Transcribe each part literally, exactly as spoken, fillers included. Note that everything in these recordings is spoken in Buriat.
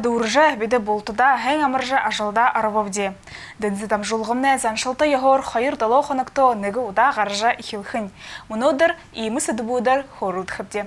Дүүржэ, бидэ бултадаа һайн амаржа, ажалдаа оробобди. Дэнзэ дамжуулгамнай заншалта ёһоор хоёр долоо хоногтоо нэгэ удаа гаража эхилхэнь. Мүнөөдэр иимэ сэдэбүүдээр хөөрэлдэхэбди.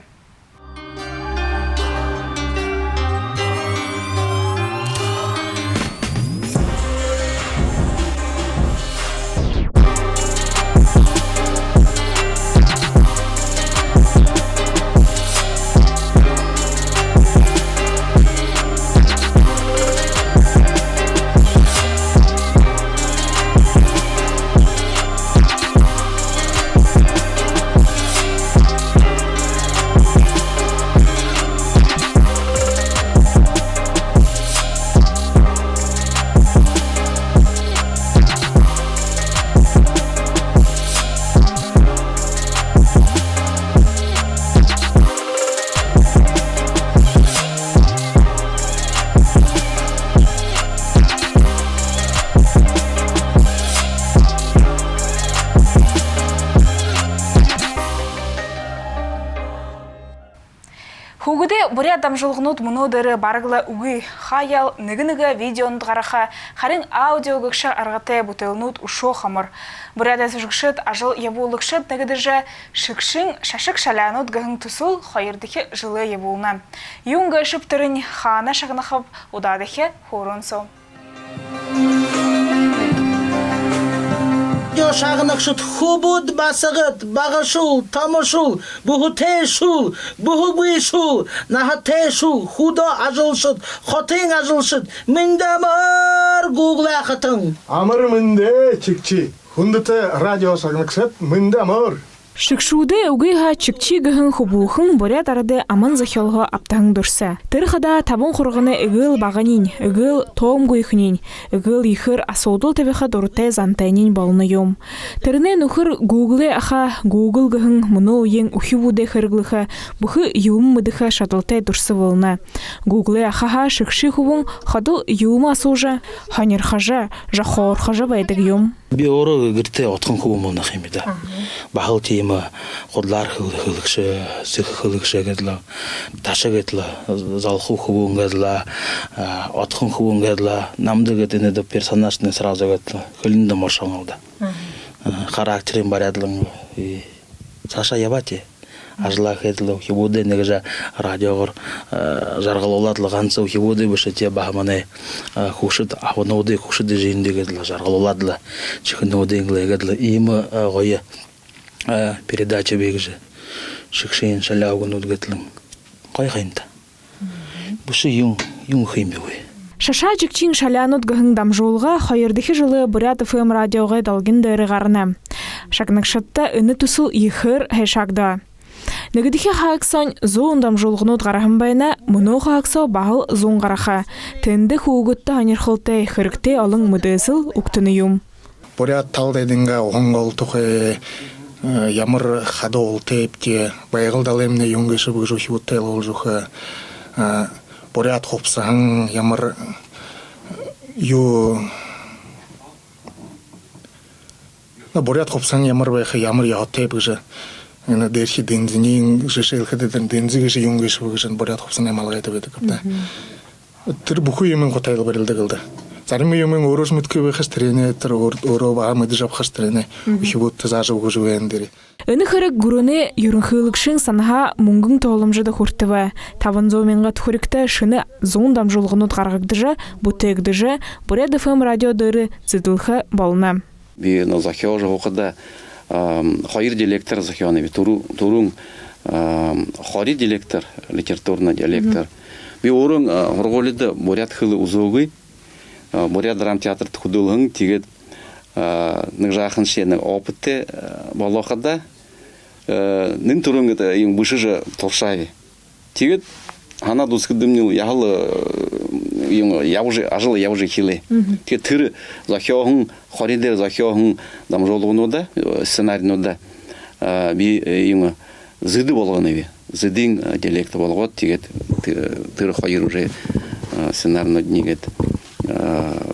Хүүгэдэй буряад дамжуулганууд мүнөөдэр бараг лэ үгы. Хаяал нэгэ-нэгэ видеонууд гараха, харин аудио гэгшэ аргатай бүтээлнүүд үшөө хамар. Буряадай зүжэгшэд, ажал ябуулагшад нэгэдэжэ «Шэгшын шашаг шаляанууд» гэһэн түсэл хоёрдохи жэлээ ябуулна. Юун гээшэб тэрэнь, хаана шагнахаб, удаадахи хөөрөөн соо. Радио шагнагшад, хүбүүд, басагад, багашуул, томошуул, бүһэтэйшүүл, бүһэгүйшүүл, наһатайшуул, хүдөө ажалшад, хотын ажалшад, мэндэ амар, Гуглай хатан. Амар мэндэ, Чигчи. Хүндэтэ радио шагнагшад, мэндэ амар. «Шэгшүүдэй үгы һаа Чигчи» гэһэн хүбүүхэн буряад арадай аман зохёолһоо абтаһан дүрсэ. Тэрэ хадаа табан хурганай эгээл баганиинь, эгээл тоомгүйхэнь, эгээл ехээр асуудал табиха дуратай зантайнь болоно юм. Тэрэнэй нүхэр Гуглай аха, Гугл гэһэн мүнөө үеын үхибүүдэй хэрэглэхэ, бүхы юумэ мэдэхэ шадалтай дүрсэ болоно. Гуглай ахаһаа Шэгшын хүбүүн ходол юумэ асуужа, һонирхожо, жохоорхожо байдаг юм. Би өөрөө гэртээ одхон хүбүүн болоно ха юм даа. Баһал тиимэ худалаар хэл-, хэлэгшэ, сэхэ хэлэгшэ гээд лэ, таша гээд лэ, залхуу хүбүүн гээд лэ, а, одхон хүбүүн гээд лэ, намда гээд энэ дэ персонажнай сразу гээд лэ, хэлэндэ мошон лэ даа. А, характерынь баряад лэ, и саашаа ябаа тээ. Ажалаа хээд лэ, үхибүүдээ нэгэ жаа радиогоор, э, жаргалуулаад лэ, ганса үхибүүдээ бэшэ, тээ баһа манай, э, хүгшэд, абануудай хүгшэд эжынүүдые гээд лэ жаргалуулаад лэ, шэхэнүүдынь лэ гээд лэ, иимэ, э, гоё, э, передача бии гэжэ. «Шэгшын шаляанууд» гээд лэ. Гоё ха юм даа. Бэшэ юун, юун ха юм бэ? «Шаша Чигчиин шаляанууд» гэһэн дамжуулга хоёрдохи жэлээ Буряад ФМ радиогой долгин дээрэ гарана. Шагнагшадта энэ түсэл ехээр һайшаагдаа. Нэгэдэхи хагас соонь зуун дамжуулганууд гараһан байна, мүнөө хагас соо баһал зуун гараха. Тэндэ хүүгэдтэ һонирхолтой, хэрэгтэй олон мэдээсэл үгтэнэ юм. Буряад тала дайдынгаа уһан гол тухай, э, ямар хада олтойбди, Байгал далаймнай юун гээшэб гэжэ үхибүүдтэ ойлгуулжа үгэхэ, э, буряад хубсаһан ямар, э, юу, ну, буряад хубсаһан ямар байха, ямар ёһотойб гэжэ, энэ дээрэхи дэнзэниинь жэшээлхэдэ, дэн-, дэнзэ гэжэ юун гээшэб гэжэ буряад хубсаһанай малгайда байдаг юм даа. Тэрэ бүхы юумыень хутайлбарилдаг лэ даа. Зарим юумыень өөрөөшье мэдэхэгүй байхаш, тэрэнээ тэрэ өөр-, өөрөө баһа мэдэжэ абахаш, тэрэнээ үхибүүдтэ заажа үгэжэ үгэнэ дээрэ. Энэ хэрэг гүрэнэй юрэнхылэгшын санаһаа мүнгэн туһаламжада хүртэбэ. Табан зуун мянга түхэригтэ шэнэ зуун дамжуулганууд гаргагдажа, бүтээгдэжэ, Буряад ФМ радио дээрэ зэдэлхэ болоно. Би, ну, зохёожо һуухадаа, ам, хоёр диалектээр зохёоноб. Түрүү-, түрүүн, ам, хори диалектээр, литературна диалектээр. Би өөрөө, а, һургуулида буряад хэлэ үзөөгүй. А, Буряад драмтеатрта хүдэлһэн, тиигээд, а, нэгэ жаахан шэнэ опыттай, а, болоходоо, а, нэн түрүүн гээд юм бэшэжэ туршааб. Тиигээд һанаад үзэхэдэмни, яһала, э, юм ябажа, ажал ябажа эхилээ. Тиигээд тэрэ зохёоһон, хори дээрэ зохёоһон дамжуулгануудаа, э, сценаринуудаа, э, би, э, юм зэдэ болгоноб. Зэдын, э, диалект болгоод, тиигээд тэ-, тэрэ хоёр уже, э, сценаринуудые гээд, э,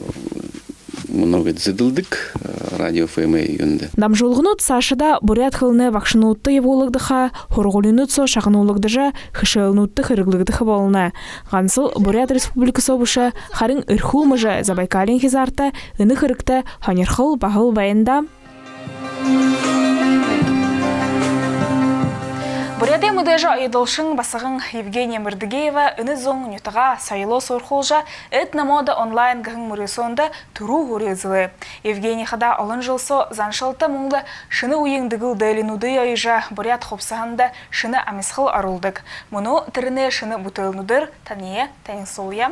мүнөө гээд зэдэлдэг, э, радио ФМ юундэ. Дамжуулганууд саашадаа буряад хэлэнэй багшануудта ябуулагдаха, һургуулинууд соо шагнуулагдажа, хэшээлнүүдтэ хэрэглэгдэхэ болоно. Гансал Буряад Республика соо бэшэ, харин Эрхүү мэжэ Забайкалиин хизаарта энэ хэрэгтэ һонирхол баһал байна даа. Буряадай мэдээжэ оёдолшон басаган Евгения Мэрдыгеева энэ зун нютагаа соёлоо суурхуулжа, «Этномода онлайн» гэһэн мүрысөөндэ түрүү һуури эзэлээ. Евгения хадаа олон жэл соо заншалта мүнгэ шэнэ үеын дэгэл дээлинүүдые оёжо, буряад хубсаһанда шэнэ амисхал оруулдаг. Мүнөө тэрэнэй шэнэ бүтээлнүүдээр таниие танилсуулая.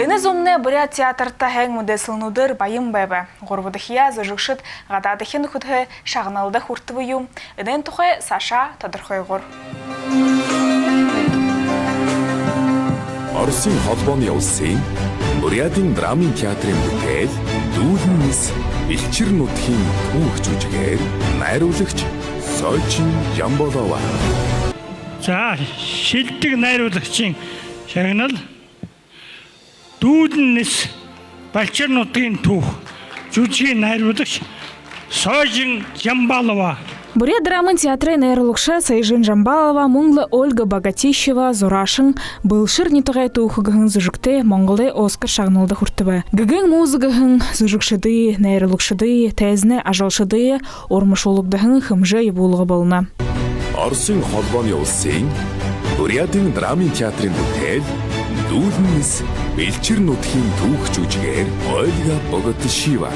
Энэ зунай Буряад театрта һайн мэдээсэлнүүдээр баян байба. Гурбадахияа зүжэгшэд гадаадахи нүхэдһөө шагналда хүртэбэ юм. Энээн тухай саашаа тодорхойгоор. Оросын Холбооной Уласай Буряадын драмын театрын бүтээл «Дүүлэн низ» бэлчээр нутагай түүхэ жүжэгээр найруулагч Сойжин Жамболова. За, шилдэг найруулагчийн шагнал. «Дүүлэн низ» бэлчээр нутагай түүхэ жүжэгийн найруулагч Сойжин Жамболова. Буряад драмын театрай найруулагша Саяжин Жамбалова, мүн лэ Ольга Богатищева зураашан «Бэлшэр нютагай түүхэ» гэһэн зүжэгтэй Монголой Оскар шагналда хүртэбэ. «Гэгээн музыка» гэһэн зүжэгшэдые, найруулагшадые, тайзанай ажалшадые урмашуулагдаһан хэмжээ ябуулга болоно. Оросын Холбооной Уласай Буряадын драмын театрай бүтээл «Дүүлэн низ», «Бэлшэр нютагай түүхэ» зүжэгэй Ольга Богатищева.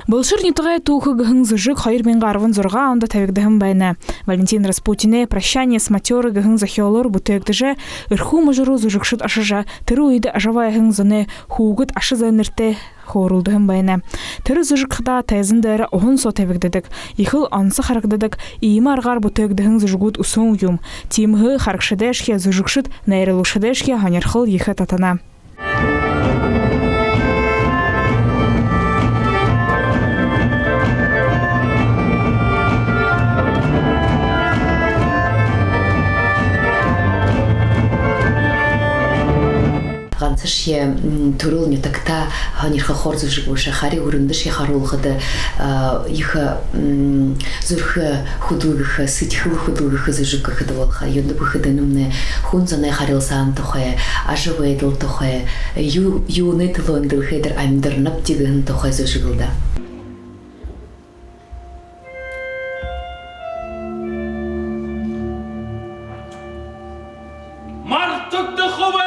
«Бэлшэр нютагай түүхэ» гэһэн зүжэг хоёр мянга арбан зургаан ондо табигдаһан байна. Валентин Распутинай «Прощание с матёрой» гэһэн зохёолоор бүтээгдэжэ, Эрхүү можо руу зүжэгшэд ошожо, тэрэ үедэ ажабайһан зоной хүүгэд аша зээнэртэй хөөрэлдэһэн байна. Тэрэ зүжэг хадаа тайзан дээрэ уһан соо табигдадаг. Ехэл онсо харагдадаг, иимэ аргаар бүтээгдэһэн зүжэгүүд үсөөн юм. Тиимэһээ харагшадайшье, зүжэгшэд, найруулагшадайшье һонирхол ехэ татана. Гансашье, м, түрэл нютагтаа һонирхохоор зүжэг бэшэ, харин үрэндэшье харуулхада, а, ехэ, м, зүрхэ хүдэлгэхэ, сэдьхэл хүдэлгэхэ зүжэг гэхэдэ болохо. Юундэб гэхэдэ, энэмнай хүн зоной харилсаан тухай, ажабайдал тухай, юу-, юунэй түлөө энэ дэлхэй дээрэ амидарнабди гэһэн тухай зүжэг лэ даа. Мартагдахагүй!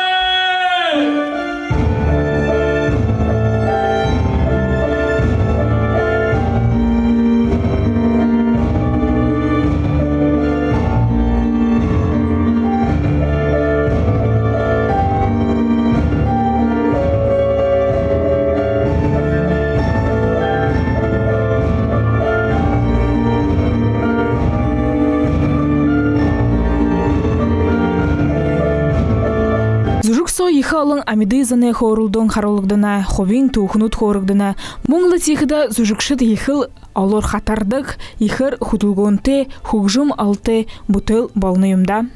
Зүжэг соо ехэ олон амиды зоной хөөрэлдөөн харуулагдана, хубиин түүхэнүүд хөөрэгдэнэ. Мүн лэ тиихэдэ зүжэгшэд ехэл олоор хатардаг, ехээр хүдэлгөөнтэй, хүгжэм олонтой бүтээл болоно юм даа.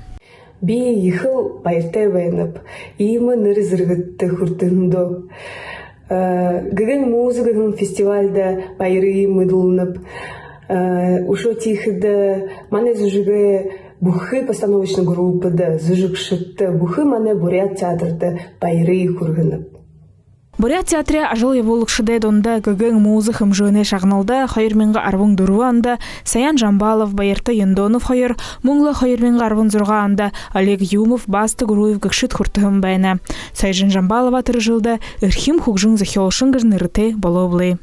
Би ехэл баяртай байнаб иимэ нэрэ зэргэдтэ хүртэһэндөө. Э, «Гэгээн музыка» гэһэн фестивальда баярые мэдүүлнэб. Э, үшөө тиихэдэ манай зүжэгэй бүхы постановочно группада, зүжэгшэдтэ, бүхы манай буряад театрта баярые хүргэнэб. Буряад театрай ажал ябуулагшадай дунда «Гэгээн музыка» хэмжээнэй шагналда хоёр мянга арбан дүрбэн ондо Саян Жамбалов, Баярта Ёндонов хоёр, мүн лэ хоёр мянга арбан зургаан ондо Олег Юмов, Баста Гуруев гэгшэд хүртэһэн байна. Саяжин Жамбалова тэрэ жэлдэ эрхим хүгжэм зохёолшон гэжэ нэрэтэй болоо бэлэй.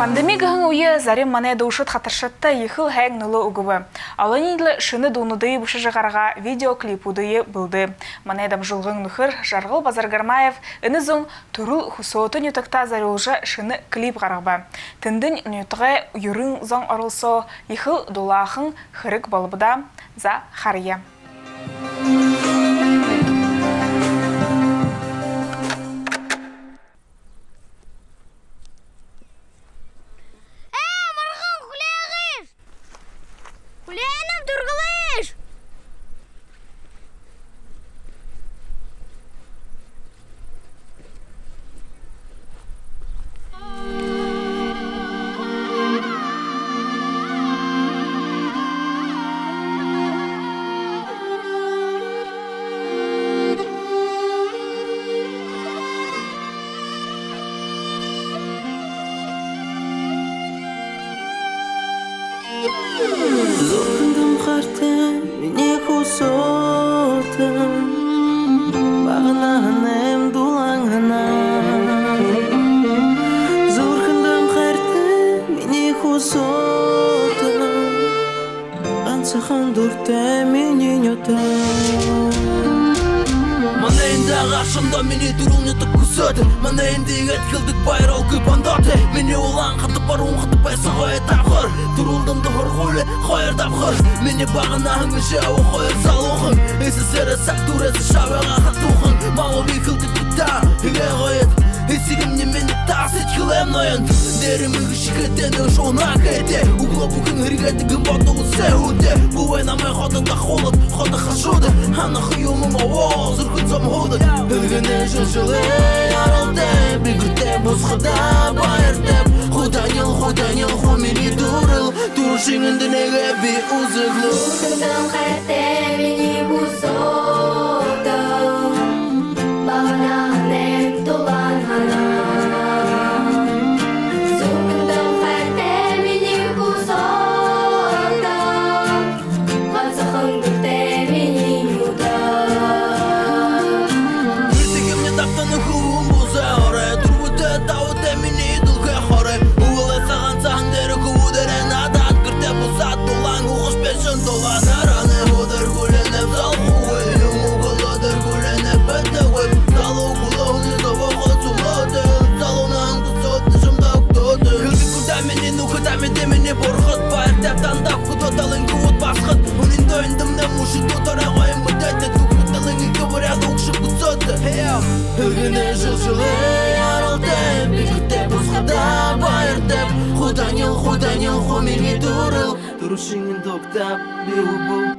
Пандеми гэһэн үе зарим манай дуушад хатаршадта ехэл һайн нүлөө үгэбэ. Олониинь лэ шэнэ дуунуудые бэшэжэ гаргаа, видеоклипүүдые бэлдээ. Манай дамжуулгын нүхэр Жаргал Базаргармаев энэ зун түрэл Хүсөөтэ нютагтаа зорюулжа шэнэ клип гаргаба. Тэндэнь нютагай юрын зон оролсоо, ехэл дулаахан хэрэг болобо даа. За, харая. Ээ, марган, хүлеэгыш! Хүлеэнэб, түргэлыш! Зүрхэндөө хайртай минии Хүсөөтэ, баганаһаанайм дулаан һанаа. Зүрхэндөө хайртай минии Хүсөөтэ, гансахан дуратай минии нютаг. Манай эндэ гараһандаа минии түрэл нютаг Хүсөөтэ. Манай эндэ иигээд хэлэдэг: «Баяр олгүй, Пандоты». Минии Улаан-Хадаа, Баруун-Хадаа, Баясхалан хоёр дабхар. Түрэл дунда һургуули хоёр дабхар. Минии баганаһан эжы аба хоёр залуухан. СССР-эй саг дүүрээһэн шабайгаа хатуухан. Мамамни хэлэдэг: «Таа ехэ гоёд». Эсэгэмни минии: «Таа сэдьхэлэймни Дээрэ мэгшэхэтэй, шуна хэтэй, үглөө бүхэн хэрэгэдэг бодол сэһүүдээ. Бү намайе ходо дахуулаад, ходо хашууда. Һанаха юумэн өөһэд зүрхэ зомһоодо. Хэлгэнэ жэл жэлэй яралтай, би гэртээ бусахадаа баяртайб. Хуу танил, хуу танил, хуу минии түрэл. Түрүүшын эндэ нэгэ би үзэглөө. Зүрхэндөө хайртай минии хүсөөд, баганаһаа нэгэ дулаан һанаа. Зүрхэндөө хайртай минии хүсөөд, ганцхан дуртай минии нютаг. Гэртээ хэмнай дабтана хүбүүн бусаа орой, дүрбэтэй, табатай минии дэлхэй хорой. Үбэлэй сагаан саһан дээрэ хүбүүдээрээ наадаад, гэртээ бусаад, дулаан угаш бэшэн дулаан. Наранай һүдэр хүлеэнэб, залхуугүй юм, үглөөдэр хүлеэнэб, бэтэгүй. Залуу хүлеэнэ зобохо зүлөөдэ, залуунай хүсөөдэ жамдаа үгтөөдэ. Хэлэхэ гү даа, минии нүхэд, амиды минии бурхад, баяртайб танда, хүдөө талын хүбүүд, басагад. Үнэн доо, эндэмнай мүшэд, доторой гоё мэдээтэй, түбхэ талын иигэ буряад угша хүсөөдэ. Хэлгэнэ жэл жэлэй яралтай, би гэртээ бусахадаа баяртайб. Хуу танил, хуу танил, хуу минии түрэл. Түрүүшын эндэ угтааб би үбэл.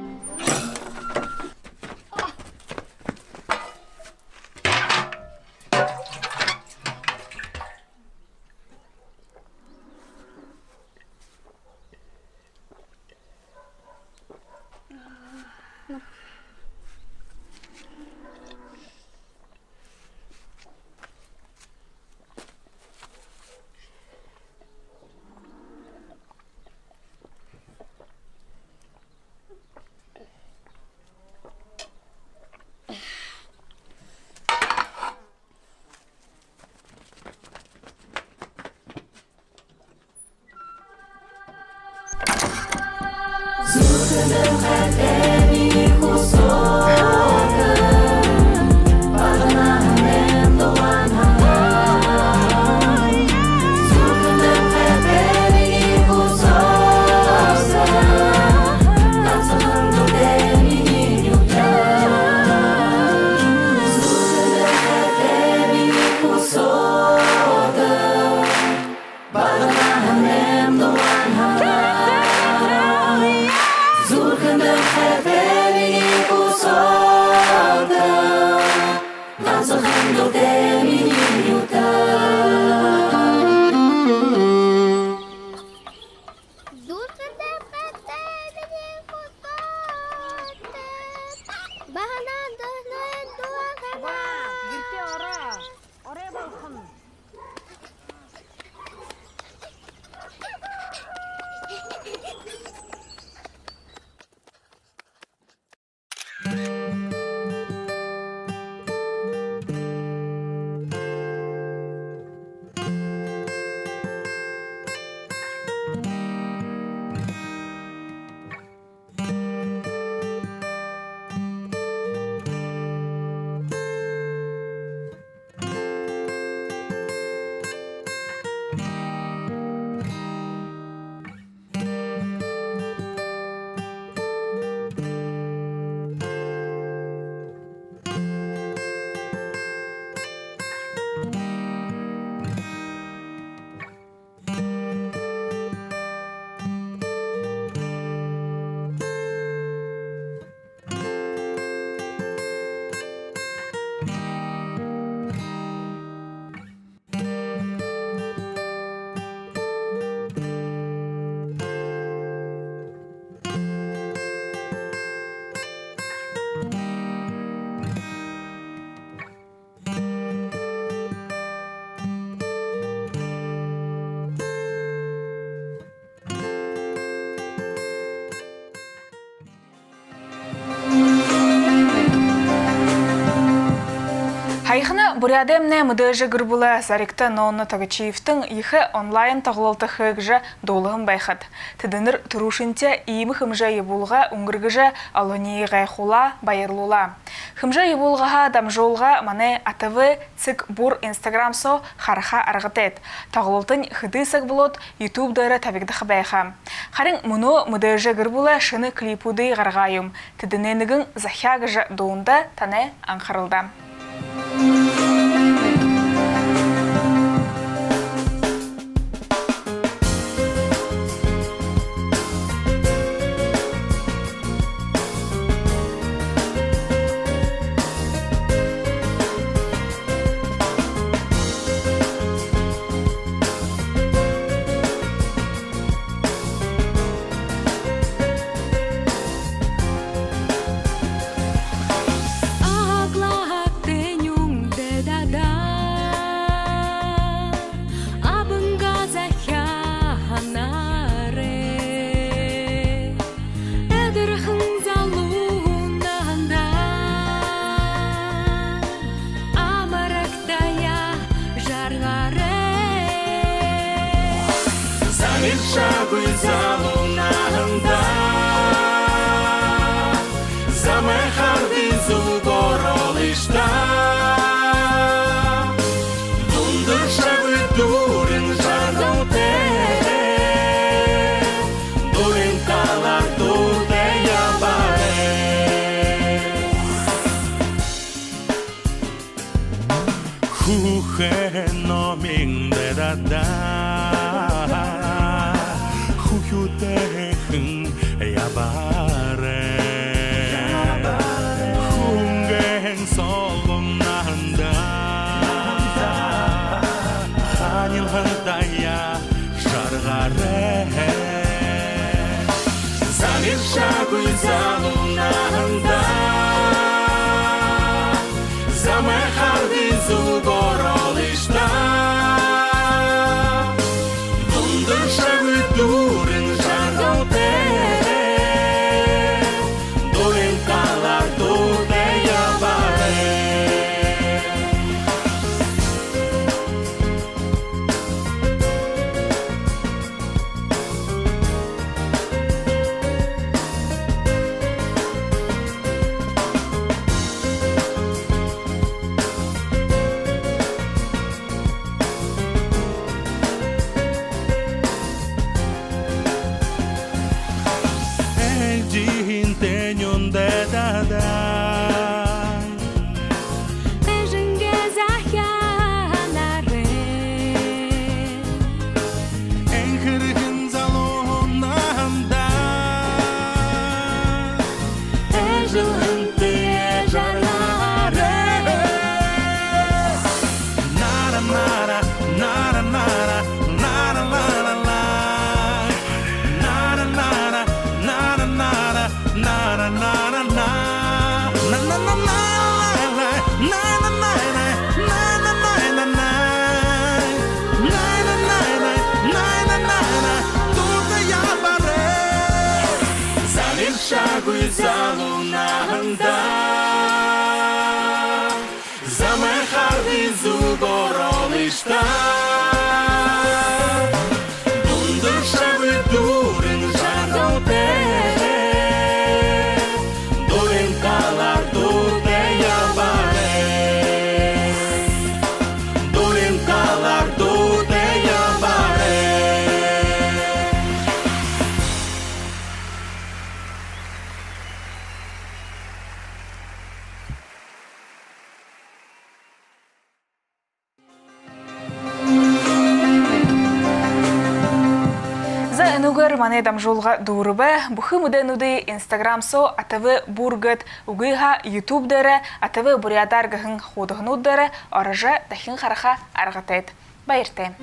Баганаһаа нэгэ дулаан һанаа. Зүрхэндөө хайртай минии хүсөөд, ганцхан дуртай минии нютаг. Зүрхэндөө хайртай минии хүсөөд, баганаһаа нэгэ дулаан һанаа. Гэртээ ороо. Орой болоһон. Һаяхана Буряадаймнай мэдээжэ гэр бүлэ Зоригто Нонно Тогочиевтэн ехэ онлайн тоглолто хээ гэжэ дуулаһан байхат. Тэдэнэр түрүүшынхиеэ иимэ хэмжээ ябуулга үнгэргэжэ, олониие гайхуулаа, баярлуулаа. Хэмжээ ябуулгаһаа дамжуулга манай А Т В цэг бур Instagram соо хараха аргатайт. Тоглолтонь хэды саг болоод YouTube дээрэ табигдаха байха. Харин мүнөө мэдээжэ гэр бүлэ шэнэ клипүүдые гаргаа юм. Тэдэнэй нэгэн «Захяа» гэжэ дуунда танай анхаралда. Иршагүй залуу наһандаа замай хардажа зүгөөрөөл ишта. Дундашагүй дүүрэн жаргалтай, дурын талаар дуутай ябаарай. Хүхэ номин дайдада хүхюутэйхэн ябаарай. Хүнгэн солбон наһандаа ханилхан даяа жаргаарай. Замиршагүй залуу наһандаа замай хардажа зүгөөрөөл ишта. Дундашагүй дүүрэн жаргалтай, дурын талаар дуутай ябаарай. Ээлжэһэн тэнюун дайдада эжынгээ захяанаарай. Энхэрхэн залуу наһандаа эжэлэнтэй жаргаарай. Нара, нара, нара, нара, нара, нара, нара. Нара, нара, нара, нара, нара, нара, на. На, на, на, на, на, на, на, на, на, на, на, на, на, на. Дуутай ябаарай. Замиршагүй залуу наһандаа замай хардажа зүгөөрөөл ишта. Дундашагүй дүүрэн жаргалтай, дурын талаар дуутай ябаарай. Дурын талаар дуутай ябаарай. За, энээгээр манай дамжуулга дүүрэбэ. Бүхы мэдээнүүдые Instagram соо А Т В Бур гээд, үгы һаа YouTube дээрэ А Т В Буряадаар гэһэн хуудаһанууд дээрэ орожо, дахин хараха аргатайт. Баяртай.